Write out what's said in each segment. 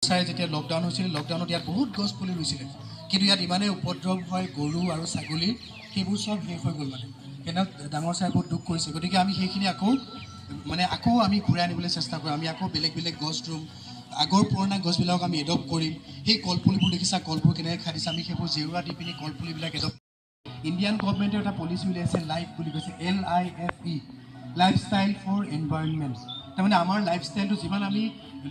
ছাৰে যেতিয়া লকডাউন হৈছিল, লকডাউনত ইয়াত বহুত গছ পুলি ৰুইছিলে। কিন্তু ইয়াত ইমানেই উপদ্ৰৱ হয় গৰু আৰু ছাগলীৰ, সেইবোৰ চব শেষ হৈ গ'ল। মানে সেইদিনা ডাঙৰ ছাৰে বহুত দুখ কৰিছে। গতিকে আমি সেইখিনি আকৌ মানে আকৌ আমি ঘূৰাই আনিবলৈ চেষ্টা কৰিম। আমি আকৌ বেলেগ বেলেগ গছ ৰুম, আগৰ পুৰণা গছবিলাকক আমি এডপ্ট কৰিম। সেই কলপুলিবোৰ দেখিছা, কলবোৰ কেনেকৈ খাই দিছে। আমি সেইবোৰ জেওৰা দি পিনি কলপুলিবিলাক এডপ্ট। ইণ্ডিয়ান গভমেণ্টে এটা পলিচি উলিয়াইছে, লাইফ বুলি কৈছে, LIFE, lifestyle for environment। তাৰমানে আমাৰ লাইফষ্টাইলটো যিমান আমি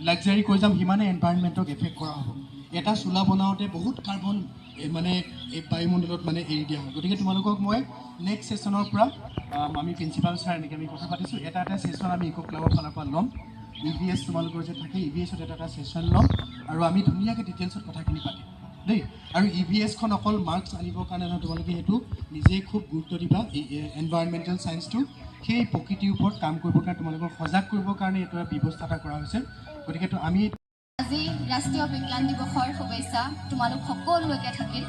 লাক্সাৰী কৰি যাম, সিমানে এনভাইৰনমেণ্টক এফেক্ট কৰা হ'ব। এটা চোলা বনাওঁতে বহুত কাৰ্বন মানে এই বায়ুমণ্ডলত মানে এৰি দিয়া হয়। গতিকে তোমালোকক মই নেক্সট ছেশ্যনৰ পৰা আমি প্ৰিন্সিপাল ছাৰ এনেকৈ আমি কথা পাতিছোঁ, এটা এটা ছেশ্যন আমি ইক' ক্লাবৰ ফালৰ পৰা ল'ম। ইভিএছ তোমালোকৰ যে থাকে, ইভিএছত এটা এটা ছেশ্যন ল'ম আৰু আমি ধুনীয়াকৈ ডিটেইলছত কথাখিনি পাতিম দেই। আৰু ইভিএছখন অকল মাৰ্কছ আনিবৰ কাৰণে নহয়, তোমালোকে সেইটো নিজেই খুব গুৰুত্ব দিবা। এই এনভাইৰনমেণ্টেল ছায়েন্সটো সেই প্ৰকৃতিৰ ওপৰত কাম কৰিবৰ কাৰণে, তোমালোকক সজাগ কৰিবৰ কাৰণে এইটো এটা ব্যৱস্থা এটা কৰা হৈছে। গতিকে তো আমি আজি ৰাষ্ট্ৰীয় বিজ্ঞান দিৱসৰ শুভেচ্ছা তোমালোক সকলোলৈকে থাকিল।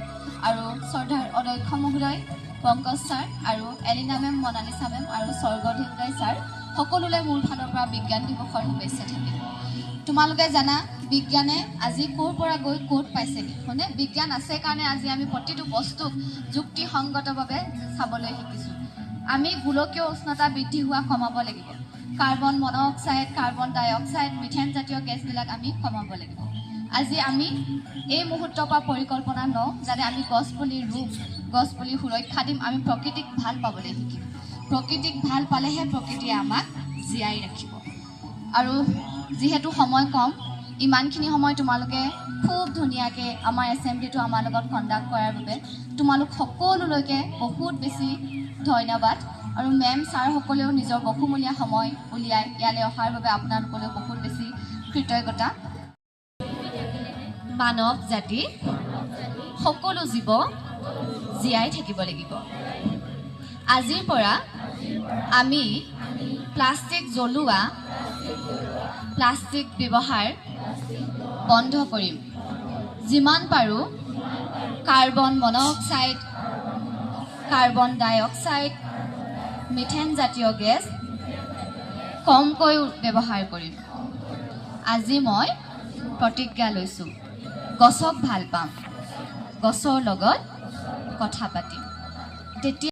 আৰু শ্ৰদ্ধাৰ অধ্যক্ষ মহোদয়, পংকজ ছাৰ আৰু এলিনা মেম, মনালিছা মেম আৰু স্বৰ্গ ঢেংগাই ছাৰ, সকলোলৈ মোৰ ফালৰ পৰা বিজ্ঞান দিৱসৰ শুভেচ্ছা থাকিল। তোমালোকে জানা, বিজ্ঞানে আজি ক'ৰ পৰা গৈ ক'ত পাইছেগৈ, হয়নে? বিজ্ঞান আছে কাৰণে আজি আমি প্ৰতিটো বস্তুক যুক্তিসংগতভাৱে চাবলৈ শিকিছোঁ। আমি গোলকীয় উষ্ণতা বৃদ্ধি হোৱা কমাব লাগিব। Carbon monoxide, carbon dioxide, methane জাতীয় গেছবিলাক আমি কমাব লাগিব। আজি আমি এই মুহূৰ্তৰ পৰা পৰিকল্পনা লওঁ যাতে আমি গছপুলি ৰুম, গছপুলি সুৰক্ষা দিম। আমি প্ৰকৃতিক ভাল পাবলৈ শিকিম। প্ৰকৃতিক ভাল পালেহে প্ৰকৃতিয়ে আমাক জীয়াই ৰাখিব। আৰু যিহেতু সময় কম, ইমানখিনি সময় তোমালোকে খুব ধুনীয়াকৈ আমাৰ এছেম্বলিটো আমাৰ লগত কণ্ডাক্ট কৰাৰ বাবে তোমালোক সকলোলৈকে বহুত বেছি ধন্যবাদ। আৰু মেম, ছাৰসকলেও নিজৰ বহুমূলীয়া সময় উলিয়াই ইয়ালৈ অহাৰ বাবে আপোনালোকলৈও বহুত বেছি কৃতজ্ঞতা। মানৱ জাতি, সকলো জীৱ জীয়াই থাকিব লাগিব। আজিৰ পৰা আমি প্লাষ্টিক জ্বলোৱা, প্লাষ্টিক ব্যৱহাৰ বন্ধ কৰিম। যিমান পাৰোঁ carbon monoxide, carbon dioxide, methane জাতীয় গেছ কমকৈ ব্যৱহাৰ কৰিম। আজি মই প্ৰতিজ্ঞা লৈছোঁ, গছক ভাল পাম, গছৰ লগত কথা পাতিম। তেতিয়া